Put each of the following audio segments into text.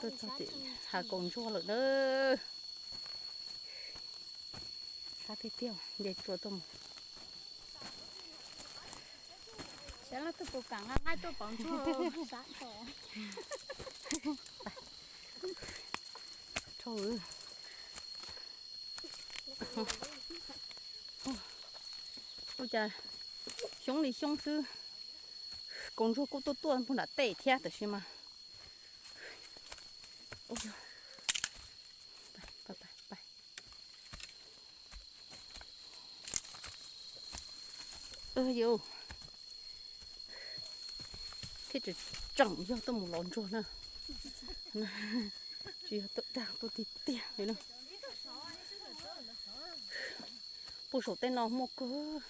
Tuaj txog tim hav kaus ntsuag lawm na. Sab tiag tiag, nce tsua tuaj mus. Saib leej twg puas kam nqa nqaij tuaj pauv ntsuag. Ua cas xyoob li xyoob xwb, kaus ntsuag kuj tuaj tuaj puag nram tej thiab tab sis mas Ua, thiab tseem tseem yog tuaj mus lov ntsuag na, tsis yog tuaj dag tuaj tiag tiag li na. Puag saum tej no muaj kawg.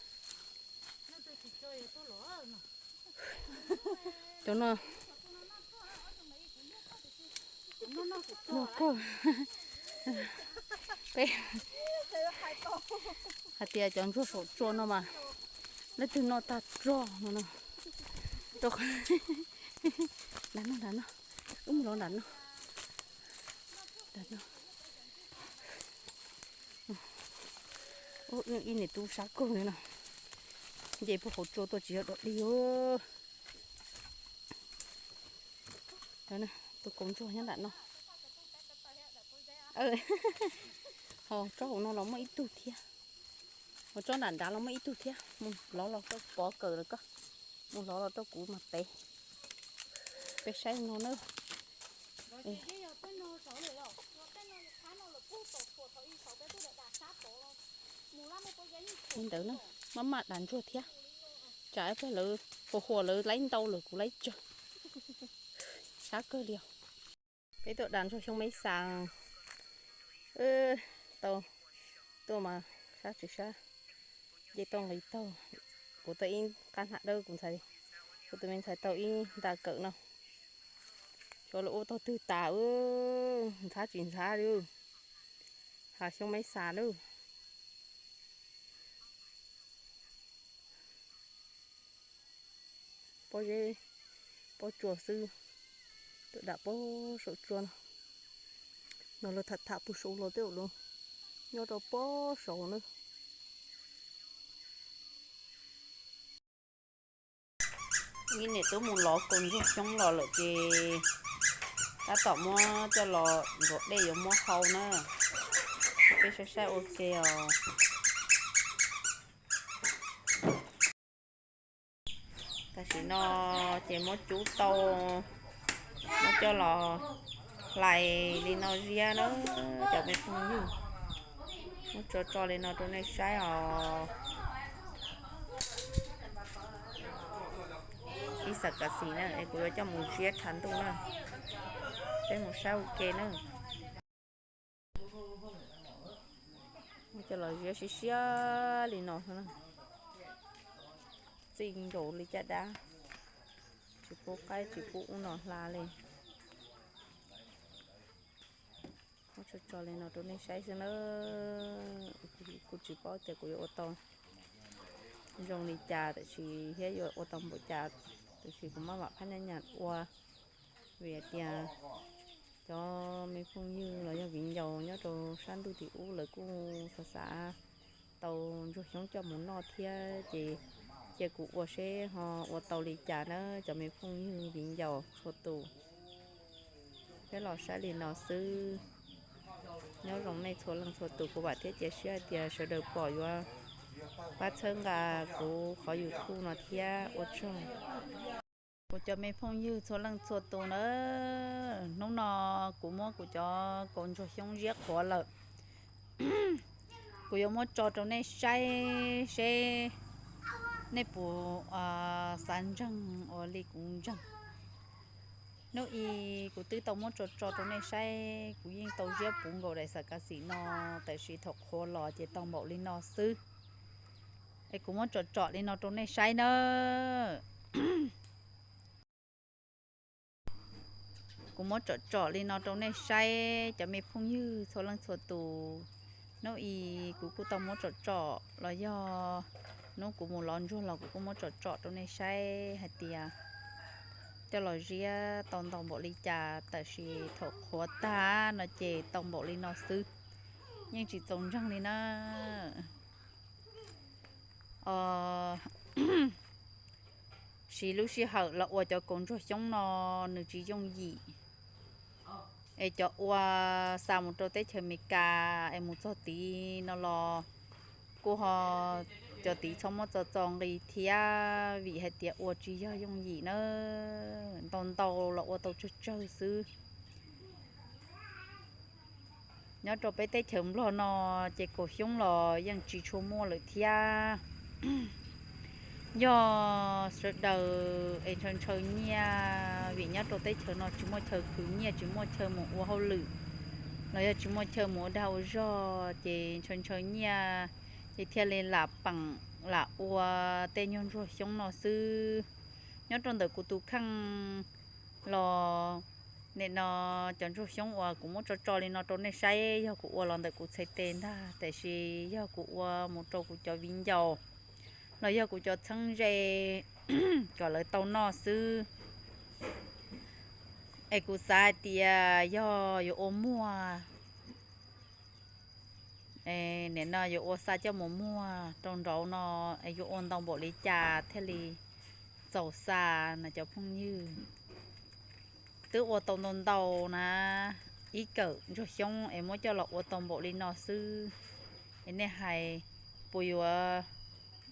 Cov no muaj kawg. Peb hais tias cov ntsuag saum tsua no mas leej twg noj tag tso no no. Nram no, nram no, wb mus lov nram no. Nram no. Ib niam tub sab kawg li no, nce puag hauv tsua tuaj tsis yog dog dig. Tus kaus ntsuag nyob nram no. Ho tsob hauv no los muaj ib tug thiab. Ho tsob nram nrad los muaj ib tug thiab. Mus lov los rau pov kawm lawm koj. Mus lov los rau kuv mas pem. Peb saib no na. Li ntawd na, maj maj dav ntsuag thiab. Tsam ib pliag lawv huas huas lawv laib ntau lawm kuv laib tsawg. Sab kawg li os. Peb tuaj dav ntsuag xyoob meb xas. Tau tuaj mas sab tsis sab, nce tau nqis taug. Kuv tau ib qab hnab dawb, kuv ntxhais, kuv tus me ntxhais tau ib nta kawm no. Xyov lawv ua tau twg tas, ntxhab tsis ntxhab li. Hav xyoob meb xas lawm. Pob zeb, pob tsuas xwb, tuaj dam pob saum tsua no. No lawv tham tham puag saud los tej zaum lawv nyob rau pob saud na. Ib niam tub mus lov kaus ntsuag xyoob los lawm ces tab tom muab coj los ntxuav dej yuav muab hau na. Peb saib saib ua ke os. Tam sim no ces muab cub tau, muab coj los hlais li no ziab na cov me phooj ywg. Muab tso tso li no rau nej saib os. Ib xam kav xis na es kuv yuav coj mus ziab tshav ntuj na. Peb mus saib ua ke na. Muab coj los ziab siab siab li no xwb na. Txij nkaus li caj dab, tsis pub qaib tsis pub ub no hla li. Muab tso tso li no rau nej saib xwb na. Kuv tsis paub tias kuv yuav ua tau zoo li cas tab sis thiab yuav ua tau npaum cas, tab sis kuv maj mam phab nyab nyas ua. Vim hais tias cov me phooj ywg los yog viv ncaus nyob rau sab ntuj tim ub lawv kuj xav xav tau ntsuag xyoob coj mus noj thiab ces cia kuv ua seb ho ua tau li cas na cov me phooj ywg viv ncaus txhua tus. Peb los saib li no xwb. Nyob zoo nej txhua leej txhua tus, kuv vam thiab cia siab hais tias sawv daws pom yuav pab txhawb nqa kuv qhov YouTube no thiab ua tsaug. Kuv cov me phooj ywg txhua leej txhua tus na, hnub no kuv muab kuv cov kaus ntsuag xyoob ziab qhuav lawm. Kuv yuav muab tso rau nej saib seb nej puas xav ntseeg ua li kuv ntseeg. Hnub i kuv twb tau muab tso tso rau nej saib, kuv yeej tau ziab puv nkaus daim xam kav xim no, tab sis thaum qhuav los ces tau npaum li no xwb. Es kuv muab tsom tsom li no rau nej saib na. Kuv muab tsom tsom li no rau nej saib cov me phooj ywg txhua leej txhua tus. Hnub i kuv kuj tau muab tsom tsom los yog hnub kuv mus lov ntsuag los kuv kuj muab tsom tsom rau nej saib hais tias coj los ziab tau ntau npaum li cas, tab sis thaum qhuav tag no ces tau npaum li no xwb, yeej tsis txaus ntseeg li na. Siv lub sij hawm los ua cov kaus ntsuag xyoob no nws tsis yooj yim, es cov ua xa mus rau teb chaws Amelikas es mus txog tid no los kuj ho cov tid txhob muab txo txo nqi thiab, vim hais tias ua tsis yog yooj yim na, ntau ntau los ua tau tsawg tsawg xwb. Nyob rau peb teb chaws Nplog no ces kaus xyoob los yeej tsis tshua muaj lawm thiab. Yog sawv daws es ntshaw ntshaw nyiaj, vim nyob rau teb chaws no tsis muaj chaw khwv nyiaj, tsis muaj chaw mus ua hauj lwm, los yog tsis muaj chaw mus ua dag ua zog, ces ntshaw ntshaw nyiaj, ces thiaj li lam peem lam ua tej nyuag ntsuag xyoob no xwb. Nyob rau ntawm kuv tus kheej los, nim no cov ntsuag xyoob uas kuv muab tso tso li no rau nej saib yog kuv ua los ntawm kuv txhais tes ntag, tiam sis yog kuv ua mus rau kuv cov viv ncaus los yog kuv cov txheeb ze kom lawv tau noj xwb. Es kuv xav hais tias yog yuav ua muag, nim no yuav ua xa coj mus muag rau nraud no, es yuav ua ntau npaum li cas thiaj li txaus xa na cov phooj ywg? Twb ua tau ntau ntau na, ib kawm ntsuag xyoob es muab coj los ua tau npaum li no xwb, es nej hais puas yuav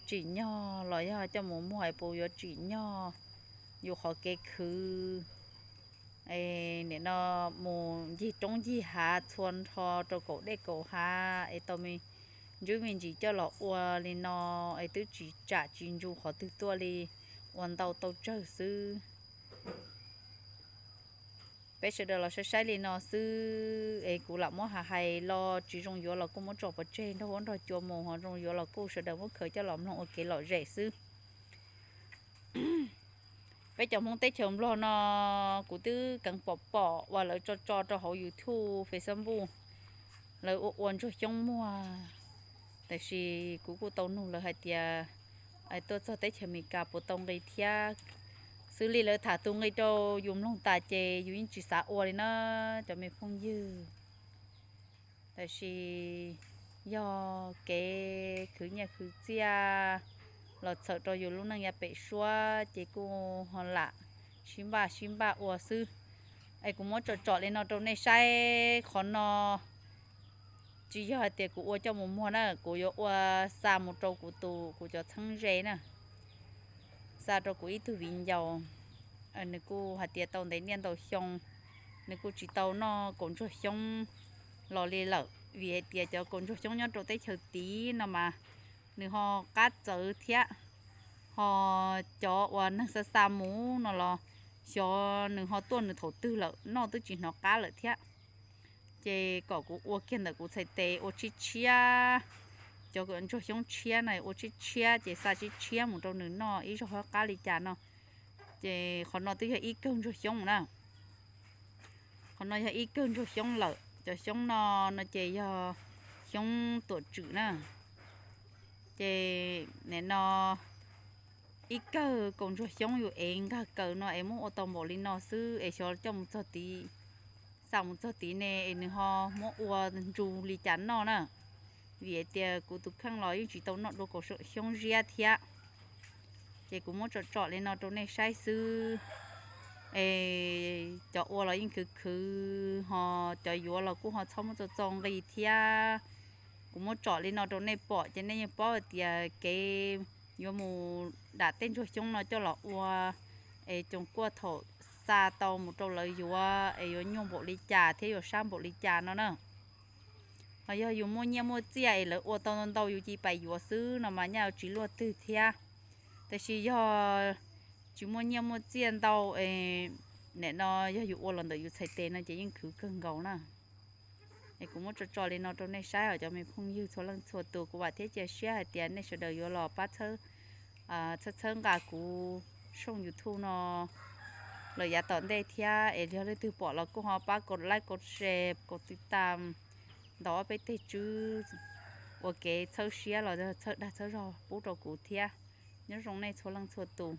tsim nyog los yog coj mus muag es puas yuav tsim nyog yus qhov kev khwv? Nim no mus ncig roob ncig hav txhua nrho rau kaum dej kaum hav es tau me ntsuj me ntsis coj los ua li no, es twb tsis tsam tsis ntsu qhov twg tuaj li, ua ntau tau tsawg xwb. Peb sawv daws los saib saib li no xwb, es kuv lam muab hais hais los tsis zoo yuav los kuj muab tso pov tseg nrog huab nrog cua mus, ho zoo yuav los kuj sawv daws muab khaws coj los mloog ua kev lom zem xwb. Peb cov Hmoob teb chaws Nplog no, kuv twb keev pom pom uas lawv tso tso rau hauv YouTube, Facebook, lawv ua ua ntsuag xyoob muag, tiam sis kuv kuj tau nug lawv hais tias tuaj txog teb chaws Amelikas puas tau nqi thiab. Xws li lawv tham tus nqi rau yus mloog tas ces yus yeej tsis xav ua li na cov me phooj ywg. Tab sis yog kev khwv nyiaj khwv txiaj los txhawm rau yus lub neej yav pem suab ces kuj ho lam sib npaj sib npaj ua xwb. Es kuv muab tsom tsom li no rau nej saib, qhov no tsis yog hais tias kuv ua coj mus muag na, kuv yuav ua xa mus rau kuv tus, kuv cov txheeb ze na, xa rau kuv ib tug viv ncaus. Nws kuj hais tias tau ntev niaj ntau xyoo, nws kuj tsis tau noj kaus ntsuag xyoob los li lawm, vim hais tias cov kaus ntsuag xyoob nyob rau teb chaws tid no mas nws ho qab txawv thiab, ho cov uas neeg xa xa mus no los xyov nws ho tuaj nws thaum twg lawm, noj twb tsis hnov qab lawm thiab. Ces kom kuv ua kiag ntawm kuv txhais tes ua tshiab tshiab, cov ntsuag xyoob tshiab na ua tshiab tshiab ces xa tshiab tshiab mus rau nws noj ib zaug hab qab li cas no. Ces qhov no twb yog ib kawg ntsuag xyoob na. Qhov no yog ib kawg ntsuag xyoob lawm. Cov xyoob no, no ces yog xyoob tuam tswm na. Ces nim no ib kawg kaus ntsuag xyoob yus ev nkag kaws no es muab ua tau npaum li no xwb es xyov coj mus txog tid, xa mus txog tid ne es nws ho muab ua ntsu li cas noj na. Vim hais tias kuv tus kheej los yeej tsis tau noj dua kaus xyoob ziab thiab. Ces kuv muab tsom tsom li no rau nej saib xwb. Es cov ua los yeej khwv khwv ho, cov yuav los kuj ho txhob muab txo txo nqi thiab. Kuv muab tsom li no rau nej pom ces nej yeej paub hais tias kev yuav mus dam tej ntsuag xyoob no coj los ua es coos kuaj thaum xa tau mus rau lawv yuav es yuav nyuaj npaum li cas thiab yuav sab npaum li cas no na. Ho yog yus muaj nyiaj muaj txiaj es lawv ua tau ntau ntau yus cia li pais yuav xwb no mas nyaj tsis luaj twg thiab. Tab sis yog tsis muaj nyiaj muaj txiaj ntau es nim no yog yus ua los ntawm yus txhais tes no ces yeej khwv kawg nkaus na. Es kuv muab tso tso li no rau nej saib os cov me phooj ywg txhua leej txhua tus, kuv vam thiab cia siab hais tias nej sawv daws yuav los pab txhawb, txhawb nqa kuv tshooj YouTube no lawm yav tom ntej thiab. Es yog leej twg pom los kuj ho pab kaum like, kaum share, kaum tiv tam ntaus ob peb teg tswb ua kev txhawb siab los txhawb dag txhawb zog pub rau kuv thiab. Nyob zoo nej txhua leej txhua tus.